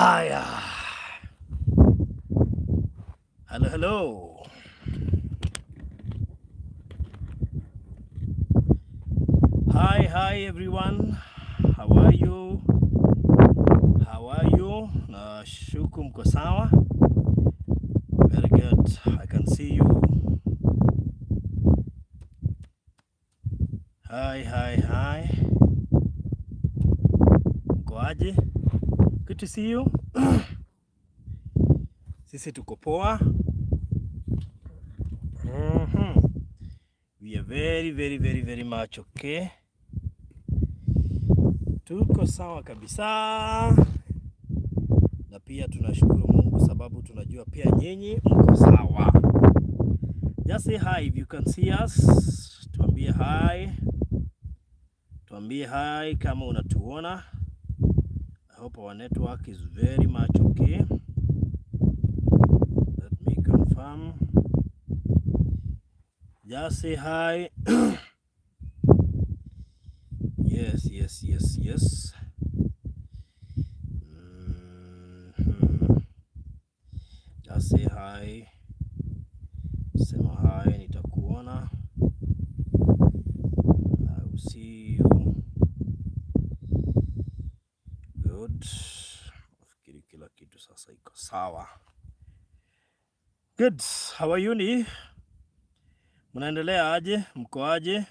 Aya. Hello, hello. Hi, hi everyone. How are you? How are you? Nashuku mko sawa. Very good. I can see you. Hi, hi, hi. Mko aje? Good to see you. Sisi tuko poa. We are very, very, very, very much okay. Tuko sawa kabisa, na pia tunashukuru Mungu sababu tunajua pia nyinyi mko sawa. Just say hi if you can see us. Tuambie hi, tuambie hi kama unatuona. I hope our network is very much okay. Let me confirm. Just say hi. Yes. Just say hi. Sema hi, nitakuona. I will see you. Good. Nafikiri kila kitu sasa iko sawa. Good. How are you ni? Mnaendelea aje? Mko aje?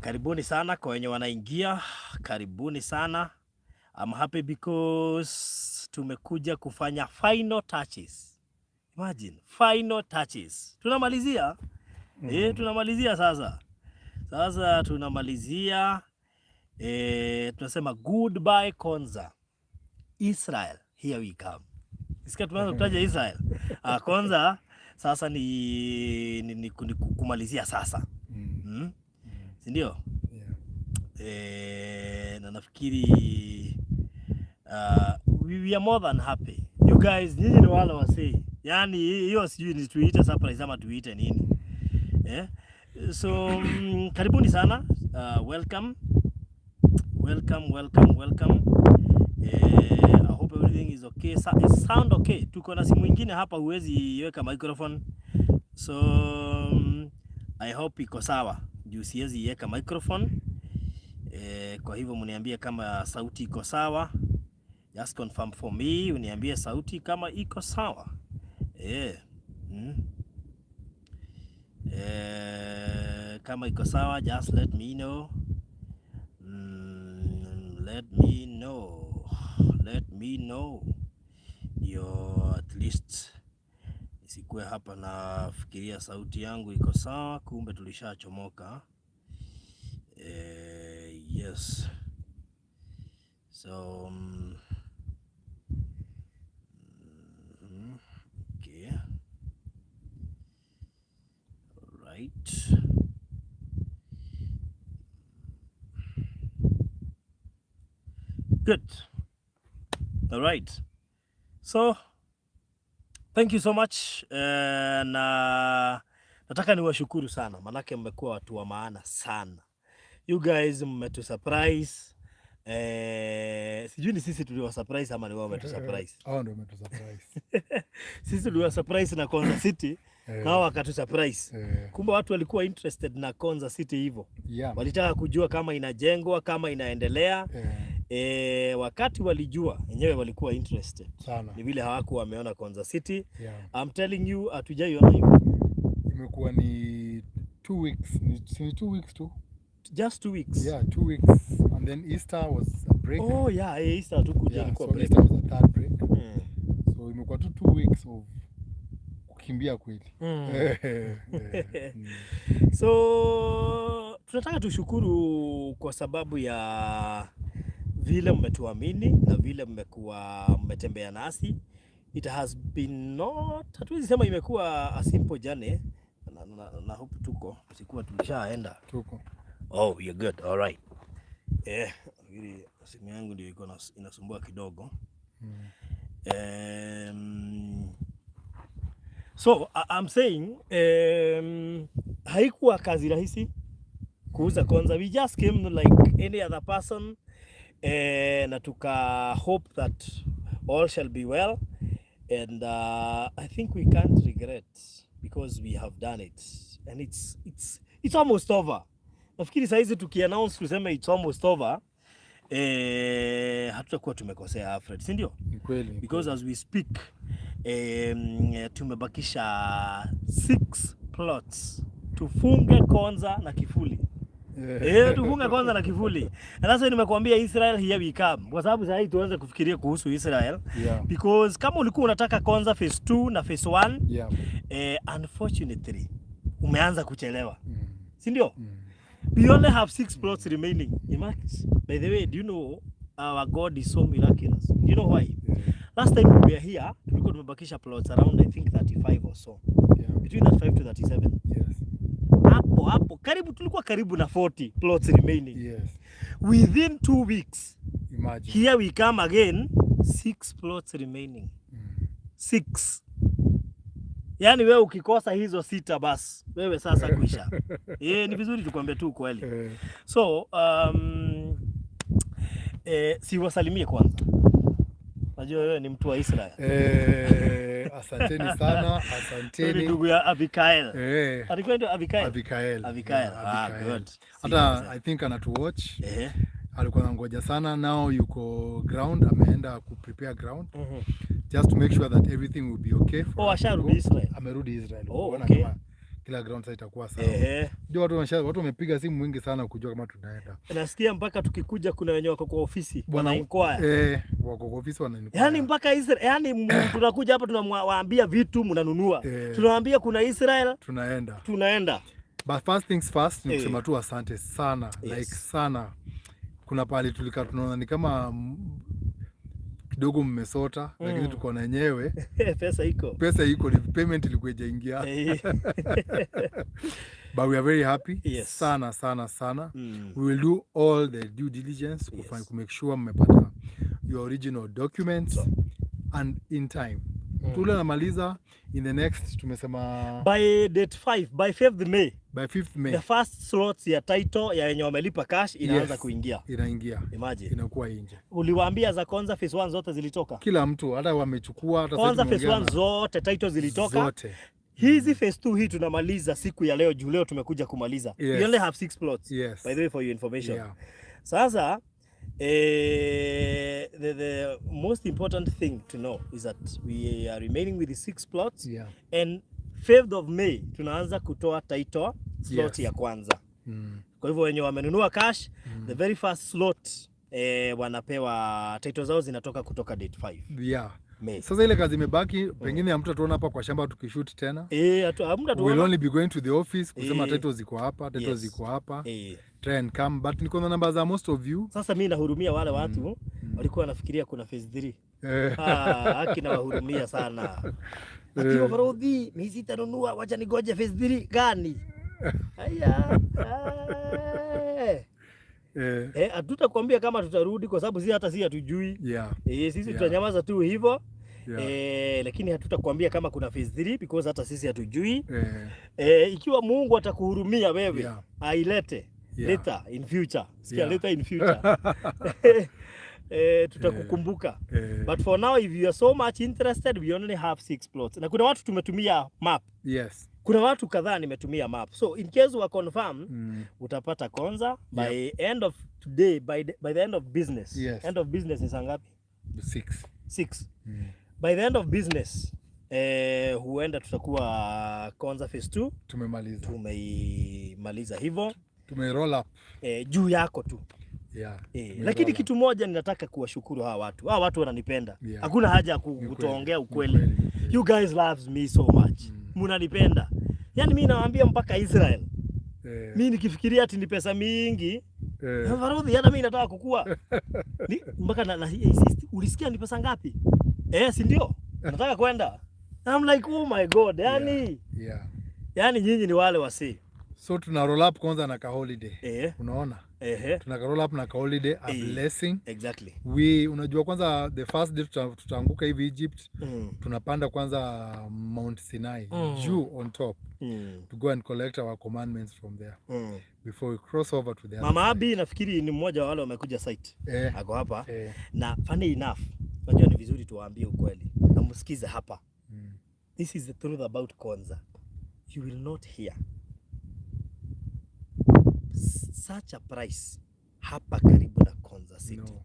Karibuni sana kwa wenye wanaingia, karibuni sana. I'm happy because tumekuja kufanya final touches. Imagine, final touches. Tunamalizia. Tunamalizia sasa. Sasa tunamalizia, tunasema goodbye Konza. Israel, here we come. Sikia tumeanza kutaja Israel. Ah, Konza sasa ni kumalizia sasa. Si ndio? Yeah. Na nafikiri we are more than happy. You guys, nyinyi ni wale wasee. Yaani hiyo sijui ni tuite surprise ama tuite nini. Eh? So karibuni sana. Welcome. Welcome, welcome, welcome. I hope everything is okay. Is sound okay? Tuko na simu ingine hapa, huwezi weka microphone. So I hope iko sawa. Juu siwezi iweka microphone. Kwa hivyo mniambie kama sauti iko sawa. Just confirm for me, uniambie sauti kama iko sawa. Kama iko sawa, just let me know. Let me know. Let me know. Ndio at least nisikuwe hapa nafikiria sauti yangu iko sawa, kumbe tulishachomoka. Yes. So okay. All right. Good. All right. So thank you so much. Na nataka niwashukuru sana manake mmekuwa watu wa maana sana. You guys mmetu surprise. Sijui ni sisi tuliwa surprise ama ni wao wametu surprise. Hao ndio wametu surprise. Sisi tuliwa surprise na Konza City na wao wakatu surprise. Kumbe watu walikuwa interested na Konza City hivyo. Walitaka kujua kama inajengwa, kama inaendelea. Wakati walijua wenyewe walikuwa interested. Sana. Ni vile hawakuwa wameona Konza City. I'm telling you, hatujaiona hivyo. Imekuwa ni 2 weeks. Si ni 2 weeks tu? Just 2 weeks. Yeah, 2 weeks. And then Easter was a break. Oh yeah, Easter tukuja ilikuwa so break. Easter was a third break. So imekuwa tu 2 weeks of kukimbia kweli. So tunataka tushukuru kwa sababu ya vile mmetuamini na vile mmekuwa mmetembea nasi. It has been not, hatuwezi sema imekuwa a simple journey na hope tuko tusikuwa tulishaenda. Tuko. Oh, we are good. All right. Nafikiri simu yangu ndio iko inasumbua kidogo. So I'm saying haikuwa kazi rahisi Kuuza Konza. We just came like any other person, na tuka hope that all shall be well, and I think we can't regret because we have done it and it's almost over. Nafikiri saizi tukiannounce tuseme it's almost over, hatutakuwa tumekosea, Alfred, si ndio? Ni kweli. Ni Because kweli. As we speak, tumebakisha six plots tufunge Konza na kifuli. Tufunge Konza na kifuli. Na sasa nimekuambia Israel here we come. Kwa sababu sasa hii tuanze kufikiria kuhusu Israel because kama ulikuwa unataka Konza phase 2 na phase 1, unfortunately umeanza kuchelewa. Si ndio? Mm. We only have six plots remaining. Imagine. By the way, do you know our God is so miraculous? Do you know why? Yeah. Last time we were here, tulikuwa tumebakisha plots around, I think, 35 or so. Between 35 to 37. Hapo hapo karibu tulikuwa karibu na 40 plots remaining. Within 2 weeks, Imagine. Here we come again, six plots remaining. Six. Yaani wewe ukikosa hizo sita, basi wewe sasa kuisha. Ni vizuri tukwambie tu ukweli. So siwasalimie kwanza. Najua wewe ni mtu wa Israel. Asanteni sana, Wewe ni asanteni. Ndugu ya Abikael. Alikuwa ndio Abikael. Abikael. Abikael. Yeah, Ah, Abikael. good. Hata I think anatuwatch. Alikuwa anangoja sana, now yuko ground, ameenda ku prepare ground just to make sure that everything will be okay for Oh, us to asharudi go. Israel. Amerudi Israel. Oh, Kuona okay. kama kila ground site itakuwa sawa. Jua watu wamepiga simu mwingi sana kujua kama tunaenda. Nasikia mpaka tukikuja kuna wenye wako kwa ofisi Bwana, wana inquire. Wako kwa ofisi wana Yaani mpaka Israel, yani tunakuja hapa tunawaambia vitu mnanunua. Tunawaambia kuna Israel, tunaenda. Tunaenda. But first things first ni kusema tu asante sana, like sana. Kuna pahali tulikaa tunaona ni kama kidogo mmesota, lakini tuko na yenyewe Pesa iko. Pesa iko, ni payment ilikuwa ijaingia. But we are very happy sana sana sana. We will do all the due diligence to make sure mmepata your original documents and in time. Tule namaliza in the next, tumesema By date 5, by 5th May, by 5th May the first slots ya title ya wenye wamelipa cash inaanza kuingia. Inaingia, Imagine. Inakuwa nje. Uliwaambia za Konza phase 1 zote zilitoka? Kila mtu hata wamechukua, hata sasa Konza phase tumeongea 1 na zote title zilitoka. zote. Hizi phase 2 hii tunamaliza siku ya leo, juu leo tumekuja kumaliza. We only have six plots. By the way, for your information. Sasa the most important thing to know is that we are remaining with the six plots and 5th of May tunaanza kutoa title slot ya kwanza. Kwa hivyo wenye wamenunua cash, the very first slot, wanapewa title zao zinatoka kutoka date 5 May. Sasa ile kazi imebaki, pengine hamtatuona hapa kwa shamba tukishoot tena. Hamta We'll tuona. Only be going to the office kusema titles ziko hapa, titles ziko hapa. Try and come, but niko na namba za most of you. Sasa mi nahurumia wale watu walikuwa wanafikiria kuna phase 3. Ah, haki nawahurumia sana. Akiwa Barodhi, mimi sitanunua, wacha nigoje phase 3 gani? Haya. Hatutakwambia kama tutarudi kwa sababu si hata si hatujui. Sisi tutanyamaza tu hivyo. Lakini hatutakwambia kama kuna phase 3 because hata sisi hatujui. Ikiwa Mungu atakuhurumia wewe, ailete later in future. Sikia, later in future. Tutakukumbuka. But for now, if you are so much interested, we only have six plots. Na kuna watu tumetumia map. Kuna watu kadhaa nimetumia map. So in case wa confirm, utapata Konza by end of today, by the end of business. End of business ni saa ngapi? Six. Six. By the end of business, huenda tutakuwa Konza phase 2 Tumemaliza. Tumeimaliza hivyo. Tume roll up. Juu yako tu. Tume Lakini roll up. kitu moja ninataka kuwashukuru hawa watu. Hawa watu wananipenda. Hakuna haja ya Ni kweli, kutoongea ni ukweli. kweli, ni kweli. You guys loves me so much. Munanipenda. Yaani mimi nawaambia mpaka Israel. Mimi nikifikiria ati ni pesa mingi, Farudhi, hata mimi nataka kukua. Ni, mpaka na insist, ulisikia ni pesa ngapi? Si ndio? Nataka kwenda. I'm like, "Oh my God." Yaani, yaani nyinyi ni wale wasi. So tuna roll up kwanza na ka holiday. Unaona? Tuna roll up na ka holiday, a blessing. We, unajua kwanza the first day tutaanguka hivi Egypt, tunapanda kwanza Mount Sinai juu on top to go and collect our commandments from there before we cross over to the other Mama side. Abi nafikiri ni mmoja wa wale wamekuja site. Ako hapa. Na funny enough, unajua ni vizuri tuwaambie ukweli na msikize hapa. This is the truth about Konza. You will not hear such a price hapa karibu na Konza City. No.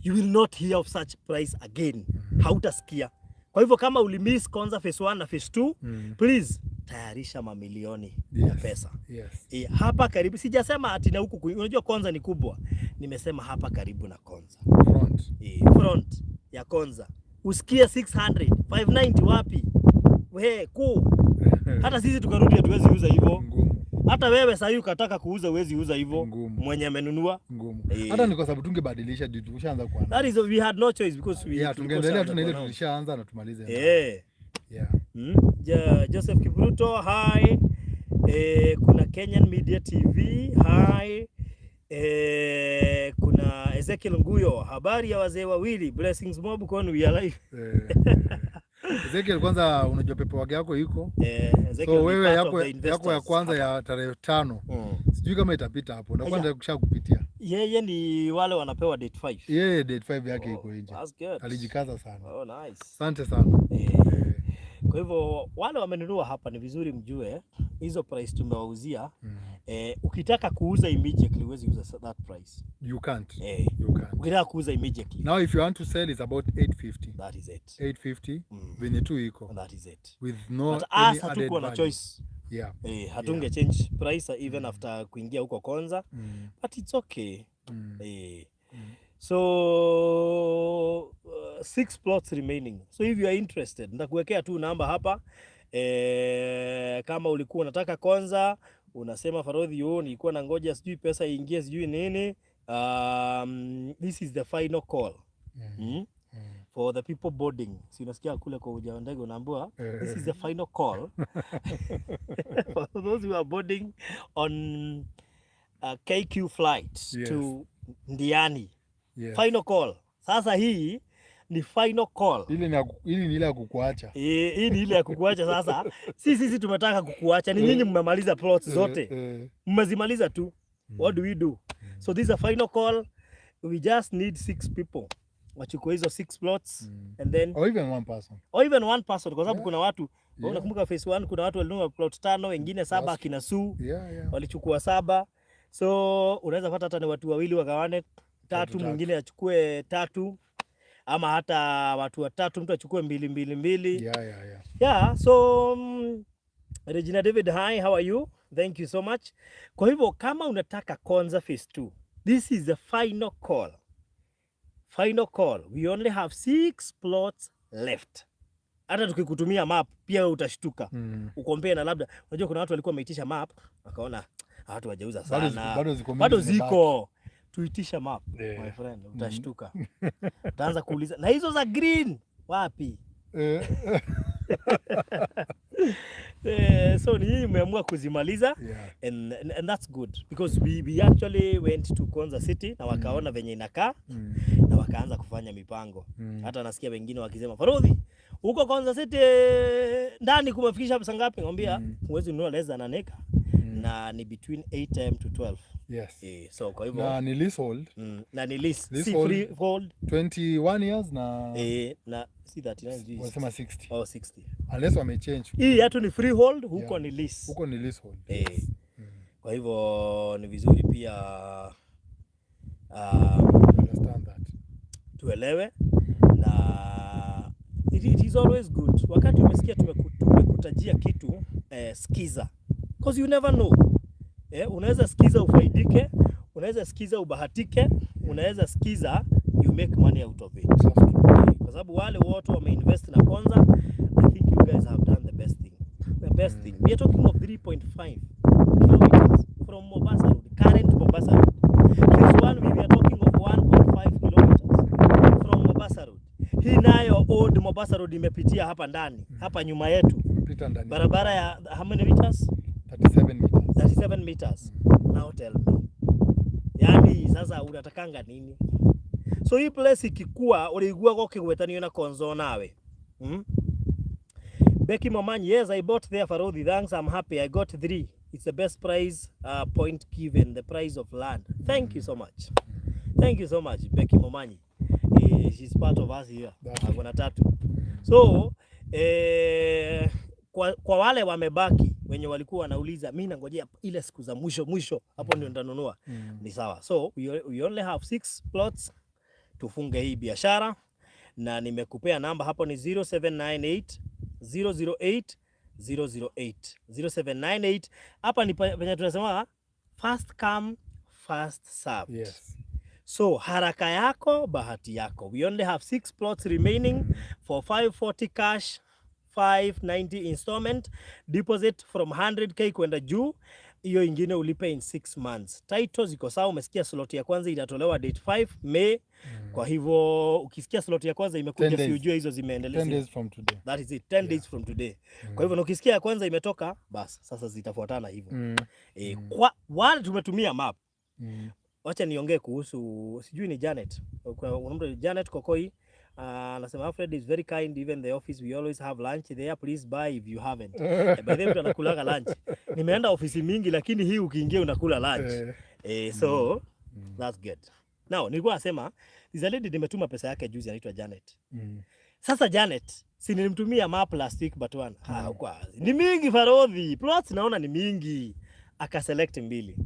You will not hear of such price again. Hautasikia. Kwa hivyo kama ulimiss Konza phase 1 na phase 2, please tayarisha mamilioni ya pesa. E, hapa karibu, sijasema ati na huku, unajua Konza ni kubwa. Nimesema hapa karibu na Konza. Front. E, front ya Konza. Usikie 600, 590 wapi? We, ku. Hata sisi tukarudi hatuwezi uza hivyo. Ngumu. Hata wewe sasa hivi ukataka kuuza huwezi uza hivyo. Ngumu. Mwenye amenunua. Ngumu. Eh. Hata ni kwa sababu tungebadilisha juu tushaanza kuanza. That is, we had no choice because we Yeah, tulikuwa tungeendelea tu na ile tushaanza. tulishaanza na tumalize. Yeah. Joseph Kipruto, hi. Kuna Kenyan Media TV, hi. Kuna Ezekiel Nguyo, habari ya wazee wawili, blessings mob kwenu, we are live. Ezekiel, kwanza unajua paperwork yako iko. Ezekiel So ni wewe part of yako, the yako ya investors. kwanza ya tarehe 5 sijui kama itapita hapo. Na kwanza kusha kupitia. Yeye ni wale wanapewa date 5. Yeye date 5 yake Oh, iko nje. that's good. Alijikaza sana. Oh, nice. Asante sana. Kwa hivyo wale wamenunua hapa ni vizuri mjue hizo price tumewauzia. Ukitaka kuuza immediately huwezi uza that price. You can't. Eh, You can't. ukitaka kuuza immediately. Now if you want to sell, it's about 850. That is it. 850 venye tu iko That is it. with no But any us added hatukuwa na value. choice. Yeah. Hatunge change price even after kuingia huko Konza, but it's okay. So six plots remaining. So if you are interested, nitakuwekea tu namba hapa. Kama ulikuwa unataka Konza, unasema Farodhi, yo nilikuwa na ngoja sijui pesa iingie sijui nini. This is the final call. For the people boarding. Si unasikia kule kwa uwanja wa ndege unaambiwa this is the final call for those who are boarding on a KQ flight to Ndiani. Final call. Sasa hii ni final call. Ili ni ile ya kukuacha. Hii ni ile ya kukuacha sasa. Si sisi tumetaka kukuacha, ni nyinyi mmemaliza plots zote. Mmezimaliza tu. What do we do? So this is a final call. We just need six people. Wachukue hizo six plots and then Or even one person. Or even one person kwa sababu kuna watu, unakumbuka phase 1 kuna watu walinunua plot tano, wengine saba, akina Sue walichukua saba. So unaweza pata hata ni watu wawili wagawane tatu, Tatu, tatu. mwingine achukue tatu ama hata watu watatu, mtu achukue mbili mbili mbili. Yeah, so Regina David, hi, how are you? Thank you so much. Kwa hivyo kama unataka Konza phase 2, this is the final call. Final call. We only have six plots left. Hata tukikutumia map pia wewe utashtuka. Ucompare na labda, unajua kuna watu walikuwa wameitisha map wakaona watu hawajauza Bado sana. ziko mingi Bado zimebaki. ziko. Tuitisha map, my friend, utashtuka. Utaanza kuuliza na hizo za green wapi? So ni nyinyi mmeamua kuzimaliza and that's good because we actually went to Konza City na wakaona venye inakaa na wakaanza kufanya mipango. Hata nasikia wengine wakisema, "Farodhi, huko Konza City ndani kumefikisha pesa ngapi?" Ngambia huwezi nunua less than an acre na ni between 8M to 12. So kwa hivyo Na ni leasehold. Na ni lease, si Leasehold. Freehold. 21 years na Na si 39 sijui. Wanasema 60. Oh, 60. Unless wamechange. Hii yetu ni freehold, huko ni lease. Huko ni leasehold. Kwa hivyo ni vizuri pia Understand that. Tuelewe na it is always good wakati umesikia tumekutajia kitu, skiza because you never know. Unaweza sikiza ufaidike, unaweza sikiza ubahatike, unaweza sikiza you make money out of it. That's true. Kwa sababu wale wote wameinvest na Konza, I think you guys have done the best thing. The best thing. We are talking of 3.5 kilometers from Mombasa Road, current Mombasa Road. Phase one, we were talking of 1.5 kilometers from Mombasa Road. Hii nayo old Mombasa Road imepitia hapa ndani, hapa nyuma yetu. Pita ndani. Barabara ya how many meters? 37 meters. 37 meters. Now tell me. Yaani sasa unatakanga nini? So hii place ikikua ũrĩiguaga ũkĩgwetanio na Konzo nawe. Becky Momanyi, yes, I bought there, Farodhi. Thanks, I'm happy. I got three. It's the best price point given, the price of land. Thank you so much. Thank you so much, Becky Momanyi. She's part of us here. Akona tatu. So, kwa wale wamebaki wenye walikuwa wanauliza, mi nangojea ile siku za mwisho mwisho, hapo ndio nitanunua. Ni sawa. So we only have six plots, tufunge hii biashara na nimekupea namba hapo ni 0798 008 008 0798. Hapa ni penye tunasema first come, first served. So haraka yako bahati yako. We only have six plots remaining for 540 cash, 590 installment, deposit from 100K kwenda juu, hiyo ingine ulipe in 6 months. Title ziko sawa, umesikia slot ya kwanza itatolewa date 5 May. Kwa hivyo ukisikia slot ya kwanza imekuja, 10 days. Si ujue hizo zimeendelea. 10 days from today. That is it, 10 days from today. Kwa hivyo na ukisikia ya kwanza imetoka, bas sasa zitafuatana hivyo. Kwa wale tumetumia map, wacha niongee kuhusu, sijui ni Janet. Kuna mtu Janet Kokoi anasema Alfred is very kind, even the office we always have lunch there, please buy if you haven't. By the way, mtu anakulaga lunch. Nimeenda ofisi mingi lakini hii ukiingia unakula lunch. So that's good. Now nilikuwa nasema there's a lady nimetuma pesa yake juzi anaitwa Janet. Sasa Janet, si nilimtumia map last week but one. Ah, kwa ni mingi Farodhi. Plots naona ni mingi. Akaselect mbili.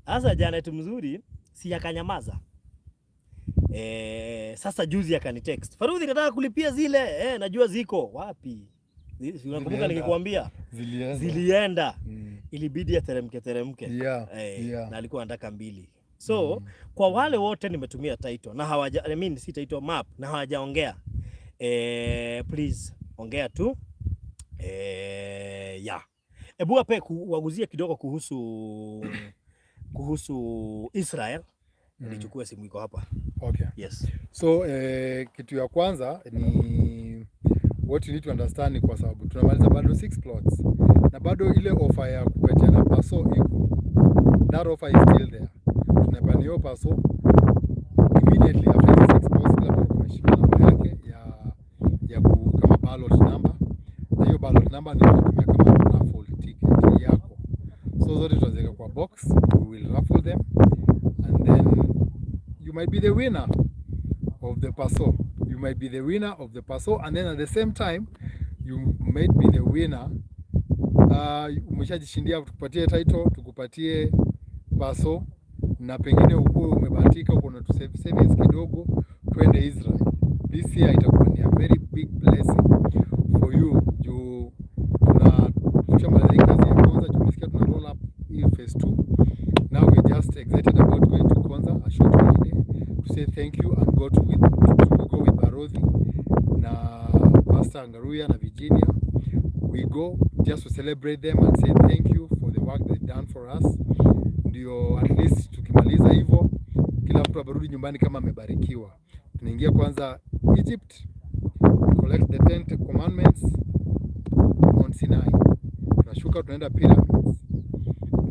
Sasa Janet mzuri si akanyamaza. Sasa juzi akanitext. "Farudhi, nataka kulipia zile." Najua ziko wapi? Si unakumbuka Zilienda. nikikwambia? Zilienda. Zilienda. Ilibidi ateremke teremke. Na alikuwa anataka mbili. So kwa wale wote nimetumia title na hawaja, I mean, si title, map na hawajaongea. Please ongea tu. Yeah. Ebu wape waguzie kidogo kuhusu Israel. Nichukue simu iko hapa. Okay. Yes. So kitu ya kwanza ni what you need to understand ni kwa sababu tunamaliza bado six plots na bado ile offer ya kupatiana paso iko. That offer is still there. Tunapatiana hiyo paso immediately after the six plots, kila mtu ameshika namba yake ya kama ballot number, na hiyo ballot number ndio tunatumia kama raffle ticket yako. So zote tutaziweka kwa box, we will raffle them and then you might be the winner of the paso. You might be the winner of the paso and then at the same time you might be the winner. Umeshajishindia, tukupatie title, tukupatie paso na pengine ukuwe umebahatika uko na savings kidogo, twende Israel. This year itakuwa ni a very big blessing for you juu tuna tushamaliza hii kazi ya Konza, juu umesikia tuna roll up hii phase 2. Now we're just excited about going to Konza, a short holiday to say thank you and to go with Barodhi na Pastor Ngaruya na Virginia. We go just to celebrate them and say thank you for the work they've done for us. Ndio at least tukimaliza hivyo kila mtu abarudi nyumbani kama amebarikiwa. Tunaingia kwanza Egypt, we collect the 10 commandments on Sinai. Tunashuka tunaenda pyramids.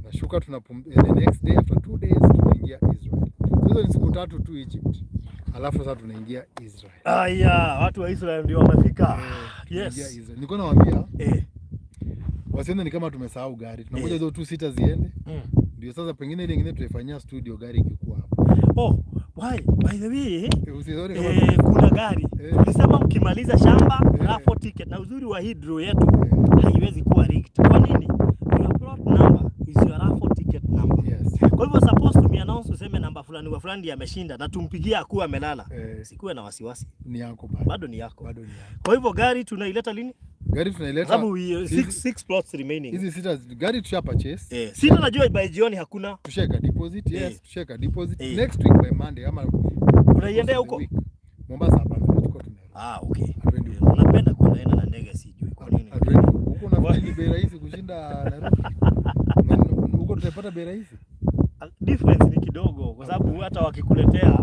Tunashuka the next day, after 2 days tunaingia Israel. So hizo ni siku 3 tu Egypt. Alafu sasa tunaingia Israel. Aya, watu wa Israel ndio wamefika. Tunaingia Yes. Israel. Nilikuwa nawaambia wasiende ni kama tumesahau gari. Tunangoja hizo tu sita ziende. Ndio sasa pengine ile ingine tutaifanyia studio gari ikikuwa hapo. Oh, why? By the way, Usione kama kuna gari. Tulisema mkimaliza shamba, raffle ticket, na uzuri wa hii draw yetu haiwezi kuwa rigged. Kwa nini? Your plot number is your raffle ticket number. Kwa hivyo suppose tumeannounce useme namba fulani wa fulani ndiye ameshinda na tumpigie akuwa amelala. Sikuwe na wasiwasi. Ni yako bado. Bado ni yako. Bado ni yako. Kwa hivyo gari tunaileta lini? Gari tunaileta Sababu six plots remaining. Hizi sita gari tusha purchase. Sita najua by jioni hakuna. Tushaweka deposit, yes, tushaweka deposit. Next week by Monday ama Unaiendea huko? week. Mombasa hapana, tunachukua tu Nairobi. Ah, okay. Hatuendi huko. Unapenda kuenda na ndege, sijui kwa nini. Hatuendi huko. Huko unafikiri ni bei rahisi kushinda Nairobi? Huko tutapata bei rahisi? Difference ni kidogo kwa sababu hata wakikuletea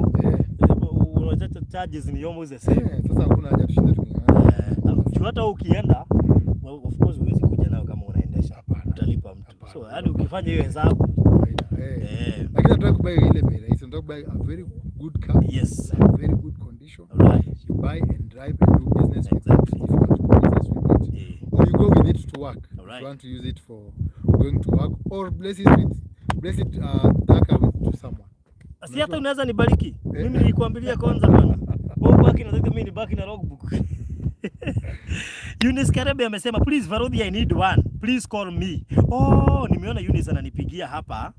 unajua charges ni almost the same. Sasa hakuna haja tushinde tuking'ang'ana. Juu hata ukienda, well, of course huwezi kuja nayo kama unaendesha. Hapana. Utalipa mtu. Hapana. So hadi ukifanya hiyo hesabu Haina. Eh. Eh. Lakini nataka kubuy ile bei rahisi, nataka kubuy a very good car, Yes. very good condition. Right. You buy and drive and do business with it if you want to do business with it. Eh. Or you go with it to work if Alright. you want to use it for going to work, or bless it that car with to someone. Si hata unaweza nibariki. Eh. Mimi nilikwambilia kwanza, bwana. Wewe baki na, mimi nibaki na logbook. Eunice Karebe amesema, "Please Varudhi, I need one. Please call me." Oh, nimeona Eunice ananipigia hapa.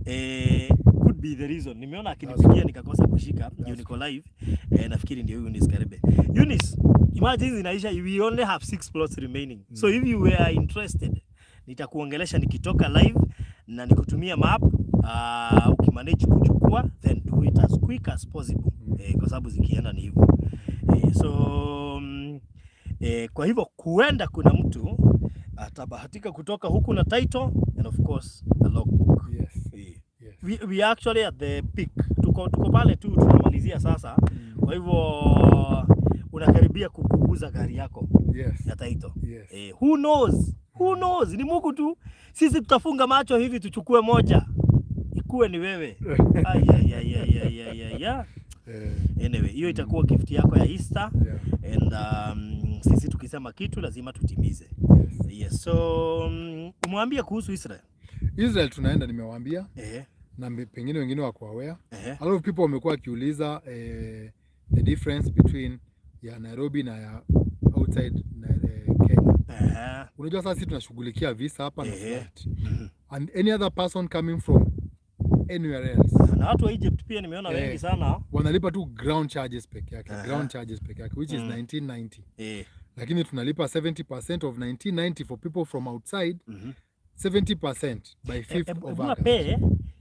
Eh, could be the reason. Nimeona akinipigia nikakosa kushika juu niko live. Eh, nafikiri ndio Eunice Karebe. Eunice, imagine zinaisha, we only have six plots remaining. So if you were interested, nitakuongelesha nikitoka live na nikutumia map. Ukimanage kuchukua, then do it as quick as possible. Eh, kwa sababu zikienda ni hivyo. Eh, so kwa hivyo kuenda kuna mtu atabahatika kutoka huku na title and of course the logbook. Yes. Eh. Yes. We are actually at the peak. Tuko pale tu tunamalizia sasa. Kwa hivyo unakaribia kuuza gari yako ya title. Yes. Eh, who knows? Who knows? Ni Mungu tu. Sisi tutafunga macho hivi tuchukue moja. Ikuwe ni wewe. Ay, ay, ay, ay, ay, ay, ay, ay. Eh, Anyway, hiyo itakuwa gift yako ya Easter and sisi tukisema kitu lazima tutimize. Yes. Yes. So umwambie kuhusu Israel. Israel tunaenda, nimewaambia na pengine wengine wako aware. A lot of people wamekuwa wakiuliza the difference between ya Nairobi na ya outside Kenya. Unajua sasa sisi tunashughulikia visa hapa na flight. And any other person coming from anywhere else, Na watu wa Egypt pia nimeona wengi sana. Wanalipa tu ground charges peke yake, ground charges peke yake, which is 1990. Lakini tunalipa 70% of 1990 for people from outside, 70% by 5th of Hebu August. wape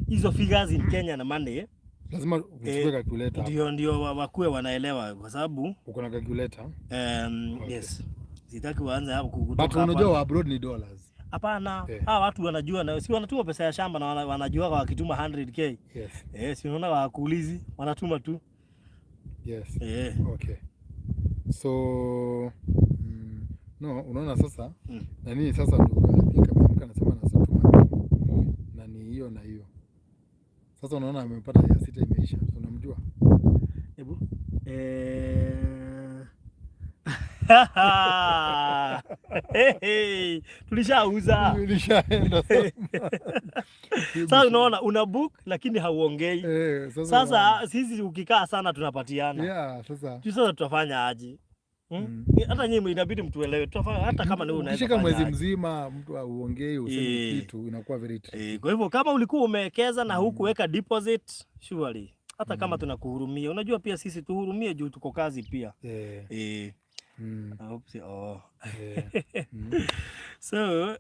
hizo figures in Kenya na money. Lazima uchukue calculator hapa. Ndio wakuwe wanaelewa kwa sababu Uko na calculator? Okay. Yes. Sitaki waanze hapo kutoka But hapo. unajua wa abroad ni dollars. Hapana, Eh. hawa watu wanajua na si wanatuma pesa ya shamba na wanajua wakituma 100K. Yes. Eh, si unaona wakuulizi, wanatuma tu. Yes. Eh. Okay. So no, unaona sasa nani sasa ndo I think ameamka anasema anatuma mbili na ni hiyo na hiyo. Sasa unaona amepata ya sita imeisha. So unamjua? Hebu. Hey, hey, tulishauza. Ilishaenda sasa. Sasa unaona una book lakini hauongei. Eh, sasa Sasa sisi ukikaa sana tunapatiana. Yeah, sasa Juu sasa tutafanya aje? Hmm? Hata nyinyi inabidi mtuelewe. Tutafanya hata kama ni wewe unaweza Ukishika fanya mwezi aje. mzima mtu auongei usemi kitu, inakuwa very tricky. Eh, kwa hivyo kama ulikuwa umewekeza na hukuweka deposit, surely hata kama tunakuhurumia, unajua pia sisi tuhurumie juu tuko kazi pia. Eh. I hope so. Oh. Eh. So,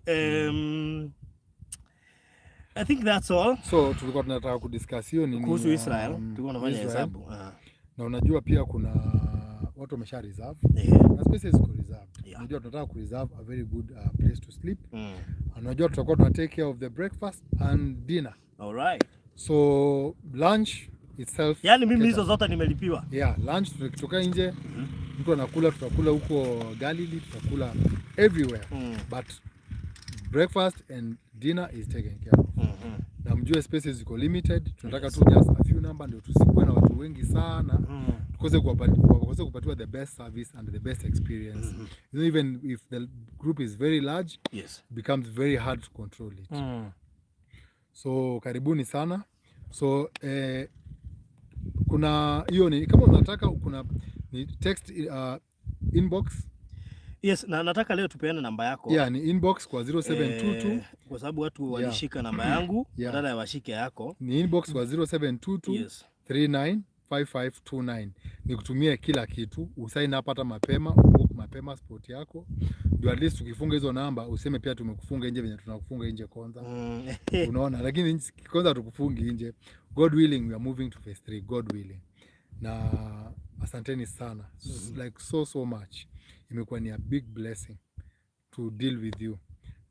I think that's all. So tulikuwa tunataka kudiscuss hiyo nini Kuhusu ya, Israel, tulikuwa tunafanya Israel. hesabu. Ah. Na unajua pia kuna watu wamesha reserve na spaces ziko reserved. Unajua tunataka ku reserve a very good place to sleep. And unajua tutakuwa tuna take care of the breakfast and dinner. All right. So lunch itself. Yaani mimi hizo catered. zote nimelipiwa. Yeah, lunch tukitoka nje mtu anakula, tutakula huko Galilee, tutakula everywhere. But breakfast and dinner is taken care of. Na mjue spaces ziko limited, tunataka tu just a few number ndio tusikuwe na watu wengi sana, tukose kupatiwa the best service and the best experience. Even if the group is very large, it becomes very hard to control it. So karibuni sana. So kuna hiyo ni kama unataka kuna ni text inbox. Yes, na nataka leo tupeane namba yako. Yeah, ni inbox kwa 0722. Eh, kwa sababu watu walishika namba yangu badala ya washike yako. Ni inbox kwa 0722 395529, nikutumie kila kitu, usign up hata mapema, ubook mapema spot yako, ndio at least tukifunga hizo namba useme pia tumekufunga nje venye tunakufunga nje kwanza. Unaona, lakini kwanza tukufungi nje. God willing, we are moving to phase 3, God willing. Na asanteni sana, like so so much. Imekuwa ni a big blessing to deal with you,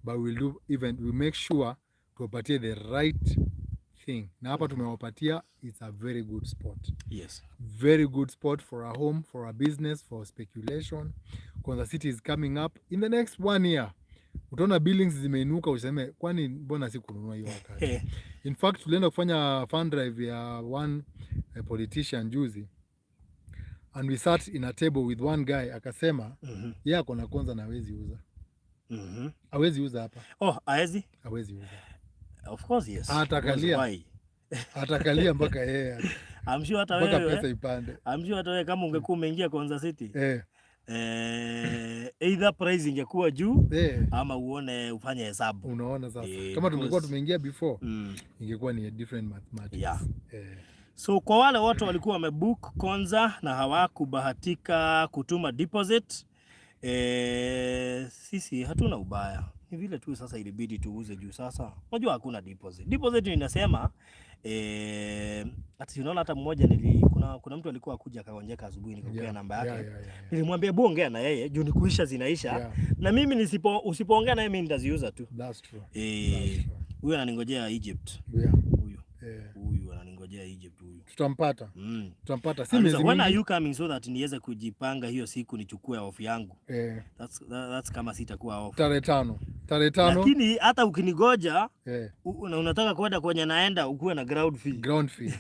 but we'll do even we make sure tuwapatie the right thing, na hapa tumewapatia, it's a very good spot, very good spot for a home, for a business, for speculation. Konza City is coming up in the next one year. Utaona billings zimeinuka, useme, "Kwani mbona si kununua hiyo wakati?" In fact, tulienda kufanya fund drive ya one politician juzi and we sat in a table with one guy, akasema yeye ako na Konza na hawezi uza. Hawezi uza hapa. Oh, aezi? Hawezi uza. Of course, yes. Atakalia. Why? Atakalia mpaka yeye I'm sure hata mpaka wewe pesa ipande. I'm sure hata wewe kama ungekuwa umeingia Konza City, either price ingekuwa juu ama uone ufanye hesabu. Unaona sasa, Eh, kama tungekuwa tumeingia before, ingekuwa ni a different mathematics. So kwa wale wote walikuwa wamebook Konza na hawakubahatika kutuma deposit, sisi hatuna ubaya, ni vile tu sasa ilibidi tuuze juu sasa unajua hakuna deposit. Deposit inasema, ati unaona hata mmoja kuna mtu alikuwa akuja akagonjeka asubuhi, nikakupea namba yake. Nilimwambia, "Hebu ongea na yeye juu ni kuisha zinaisha." Na mimi usipoongea na yeye, mimi nitaziuza tu. That's true. Eh, That's true. huyu ananingojea Egypt. Huyu huyu ananingojea Egypt huyu. Tutampata. Tutampata. Si Anauliza, miezi "When are mingi. you coming so that niweze kujipanga hiyo siku nichukue off yangu?" That's kama sitakuwa off. Tarehe 5. Tarehe 5. Lakini hata ukinigoja na unataka kwenda kwenye naenda, ukuwe na ground fee. Ground fee.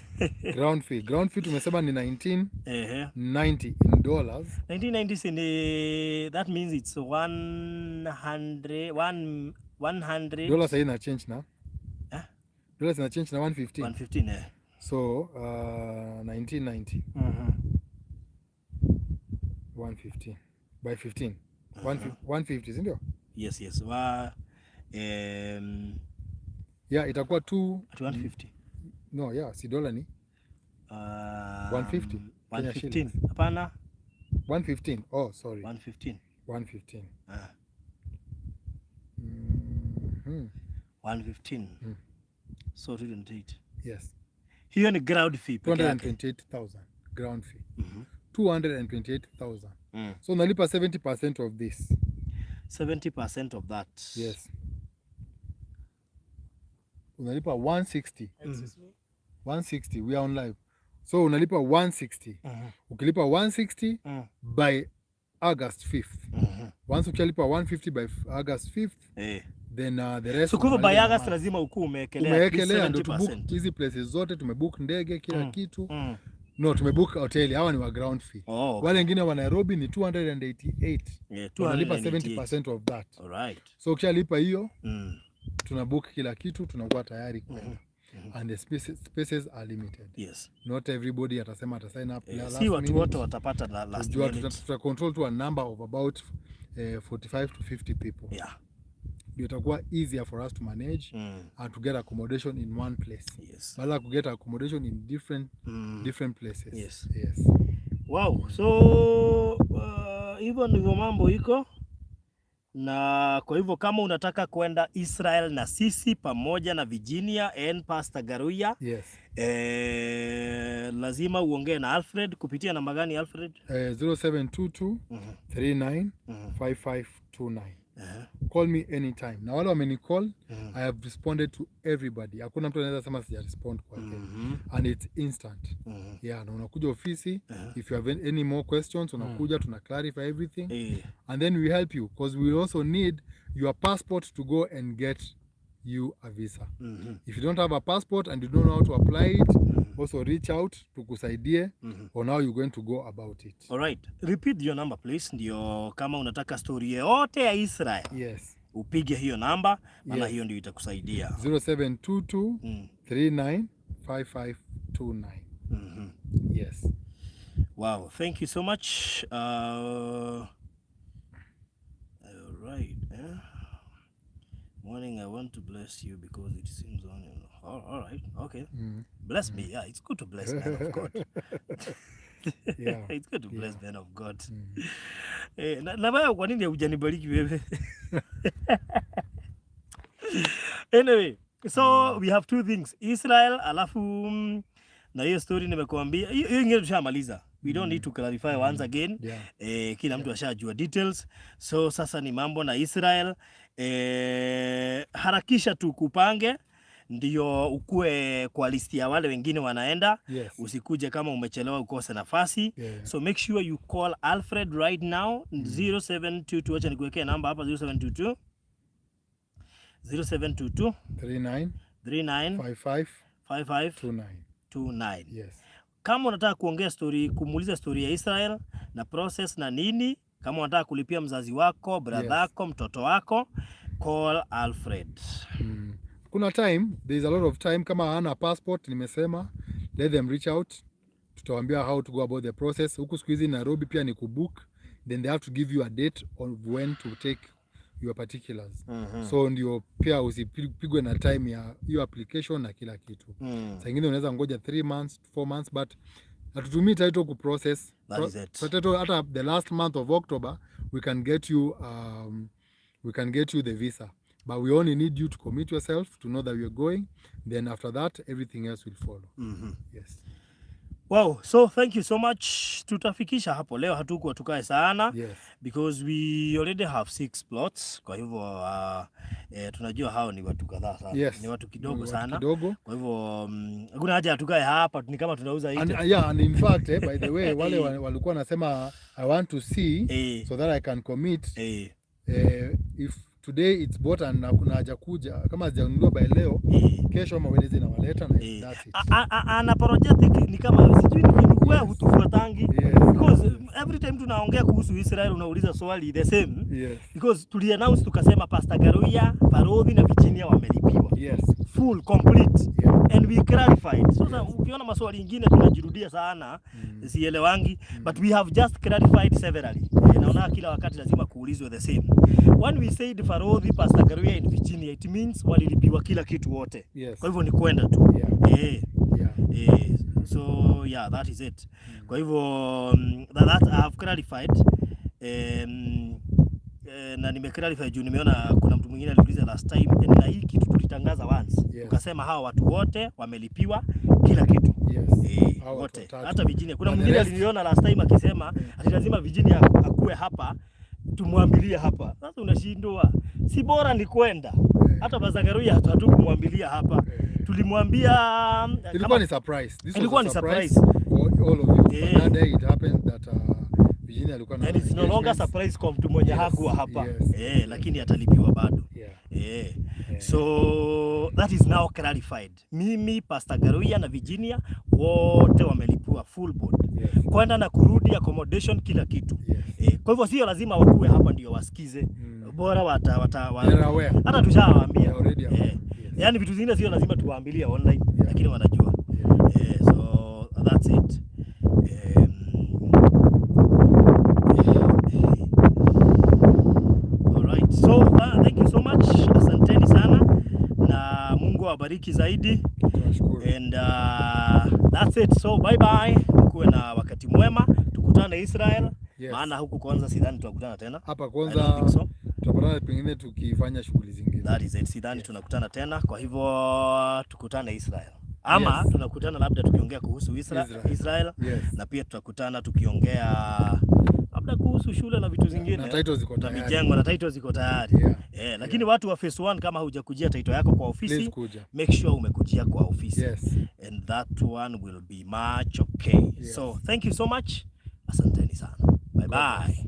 Ground fee. Ground fee tumesema ni 1990 in dollars. 1990 ni, that means it's 100 1 100. Dollars sasa ina change na. Eh? Dollars ina change na 115. 115, eh. So 1990 115 by 15. 150, si ndio? Yes. Wa Yeah, itakuwa 2 at 150. No, yeah, si dola ni 150 Kenya 115. Shillings. Hapana, 115. Oh, sorry. 115. 115. Ah, 115. So 228. Yes. Hiyo ni ground fee peke yake. 228,000 ground fee. 228,000. So unalipa 70% of this. 70% of that. Yes. Unalipa 160. Excuse me. 160. We are on live. So unalipa 160. Ukilipa 160 by August 5th. Once ukishalipa 150 by August 5th, then the rest So kwa hivyo by unamaliza na August month. lazima ukuwe umewekelea at least Umewekelea ndo tubook 70%. hizi places zote, tumebook ndege, kila kitu. No, tumebook hoteli, hawa ni wa ground fee. Oh, okay. Wale wengine wa Nairobi ni 288. Unalipa 288. 70% of that. All right. So ukishalipa hiyo, tuna book kila kitu, tunakuwa tayari kwenda. And the spaces are limited. Not everybody atasema ata sign up last Si watu minute. wote watapata la last Tujua minute. tuta control to a number of about 45 to 50 people. Ndio itakuwa easier for us to manage and to get accommodation in one place. Badala ya kuget accommodation in different different places. Yes. Wow. So hivyo ndivyo mambo iko, na kwa hivyo kama unataka kwenda Israel na sisi pamoja na Virginia and Pastor Garuya, lazima uongee na Alfred kupitia namba gani, Alfred? 0722 39 5529. Call me anytime. Na wale wamenicall, I have responded to everybody. Hakuna mtu anaweza sema sija respond kwake. And it's instant. Yeah, na unakuja ofisi, if you have any more questions, unakuja, tuna clarify everything and then we help you because we also need your passport to go and get you a visa. If you don't have a passport and you don't know how to apply it, also reach out tukusaidie on how you're going to go about it. Alright. Repeat your number, please, ndio kama unataka story yoyote ya Israel upige hiyo namba, maana hiyo ndio itakusaidia. 0722 395529. Yes. Wow, thank you so much. All right. Eh? Morning, I want to bless you because it seems on. Oh, all right. Okay. Bless me. Yeah, it's good to bless men of God. It's good to bless men of God. Eh, na wewe kwa nini hujanibariki wewe? Anyway, so we have two things. Israel alafu na hiyo story nimekuambia. Hiyo ingine tushamaliza. We don't need to clarify once again. Kila mtu ashajua details. So sasa ni mambo na Israel. Harakisha tu kupange ndio ukue kwa listi ya wale wengine wanaenda. Usikuje kama umechelewa ukose nafasi. So make sure you call Alfred right now, 0722. Acha nikuwekee namba hapa, 0722 0722 39 39 55 55 29. 29. Yes. Kama unataka kuongea story, kumuuliza story ya Israel na process na nini, kama unataka kulipia mzazi wako, brother yako, mtoto wako, call Alfred. Kuna time, there is a lot of time. Kama hana passport, nimesema let them reach out, tutawaambia how to go about the process. Huku siku hizi Nairobi pia ni kubook, then they have to give you a date on when to take your particulars. So ndio pia usipigwe na time ya hiyo application na kila kitu. Saa ingine unaweza ngoja 3 months, 4 months, but hatutumii title kuprocess. That is it. So title hata the last month of October we can get you the visa, but we only need you to commit yourself to know that you're going. Then after that, everything else will follow. Yes. Wow, so thank you so much. Tutafikisha hapo leo, hatukuwa tukae sana because we already have six plots. Kwa hivyo tunajua hao ni watu kadhaa sana. Ni watu kidogo Ni watu sana. Kidogo. Kwa hivyo hakuna haja ya tukae hapa, ni kama tunauza And, hii. yeah, and in fact, by the way, wale walikuwa nasema, "I want to see so that I can commit." If today it's bought and na kuna haja kuja, kama hazijanunuliwa by leo, kesho ama Wednesday nawaleta na that's it. Unapologetic ni kama sijui ni wewe hutufuatangi because every time tunaongea kuhusu Israel unauliza swali the same because tuli announce tukasema Pastor Garuya, Farodhi na Virginia wamelipiwa full complete and we clarified. Sasa ukiona maswali ingine tunajirudia sana, sielewangi, but we have just clarified severally. Naona kila wakati lazima kuulizwe the same. When we said Farodhi, Pastor Garuya and Virginia, it means walilipiwa kila kitu wote. Kwa hivyo ni kwenda tu. So yeah, that is it. Kwa hivyo that I have clarified. Na nimeclarify juu nimeona kuna mtu mwingine aliuliza last time and na hii kitu tulitangaza once. Tukasema hawa watu wote wamelipiwa kila kitu. Hawa watu Wote. watatu. Hata Virginia. Kuna Na the mwingine rest- aliniona last time akisema ati lazima Virginia akuwe hapa tumwambilie hapa. Sasa unashindwa. Si bora ni kwenda. Hata Bazagaruya hatukumwambilia hapa. Tulimwambia Ilikuwa ni surprise. This Ilikuwa was ni a surprise surprise. for all of you. But that day it happened that Virginia alikuwa na And it's no longer engagements. surprise kwa mtu mwenye hakuwa hapa. Lakini atalipiwa bado. So that is now clarified. Mimi, Pastor Garuya na Virginia wote wamelipiwa full board. Kwenda na kurudi, accommodation, kila kitu. Kwa hivyo sio lazima wakuwe hapa ndio wasikize. Bora wata, wata, wa, They're aware. hata tushawaambia. They're already aware. Yaani vitu zingine sio lazima tuwaambilie online, lakini wanajua. So that's it. All right. So thank you so much. Asanteni sana na Mungu awabariki zaidi. Tunashukuru. And that's it. So bye bye. Kuwe na wakati mwema. Tukutane Israel. Maana huku kwanza sidhani tutakutana tena. Hapa I don't kwanza think so. tutapatana pengine tukifanya shughuli zingine. That is it. Sidhani tunakutana tena. Kwa hivyo tukutane Israel. Ama tunakutana labda tukiongea kuhusu Israel, Israel. Israel. Yes. Na pia tutakutana tukiongea labda kuhusu shule na vitu zingine Na title ziko na tayari. mijengo na title ziko tayari. Lakini watu wa phase 1, kama hujakujia title yako kwa ofisi, Please kuja. Make sure umekujia kwa ofisi. And that one will be much okay. So thank you so much. Asanteni sana. Bye bye.